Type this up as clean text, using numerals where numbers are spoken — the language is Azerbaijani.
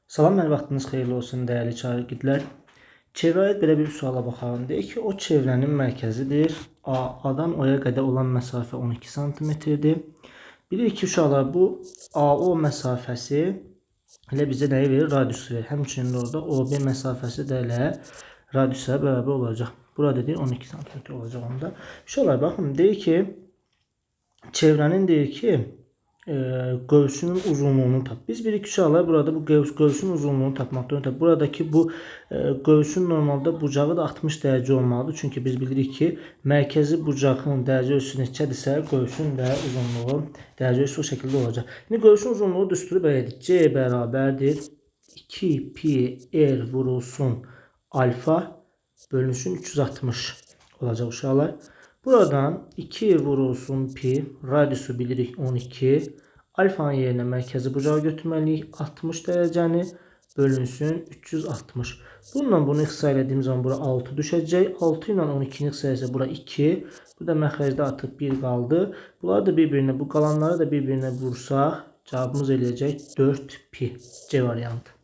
Salam, hər vaxtınız xeyirli olsun, dəyərli şagirdlər. Çevrəyə aid belə bir suala baxalım. Deyir ki, o çevrənin mərkəzidir. A, A-dan O-ya qədər olan məsafə 12 santimetrdir. Bilirik ki, uşaqlar, bu AO məsafəsi elə bizə nəyi verir? Radiusu verir. Həmçinin də orada OB məsafəsi də elə radiusa bərabər olacaq. Burada deyir 12 santimetr olacaq onda. Uşaqlar, baxın, deyir ki, çevrənin deyir ki, qövsünün uzunluğunu tap. Biz bilirik ki, uşaqlar, burada bu qövsün uzunluğunu tapmaqdan ötürü buradakı bu qövsün normalda bucağı da 60 dərəcə olmalıdır. Çünki biz bilirik ki, mərkəzi bucağın dərəcə ölçüsü neçədirsə, qövsün də uzunluğu dərəcə ölçüsü o şəkildə olacaq. İndi qövsün uzunluğu düsturu belədir. C bərabərdir 2 pi r vurulsun alfa bölünsün 360 olacaq uşaqlar. Buradan 2 vurulsun pi, radiusu bilirik 12. Alfanın yerinə mərkəzi bucağı götürməliyik. 60 dərəcəni bölünsün 360. Bununla bunu ixtisar elədiyimiz zaman bura 6 düşəcək. 6 ilə 12-ni ixtisar etsə bura 2. Burada məxrəcdə artıq 1 qaldı. Bunları da bir-birinə, bu qalanları da bir-birinə vursaq cavabımız eləyəcək 4 pi. C variantı.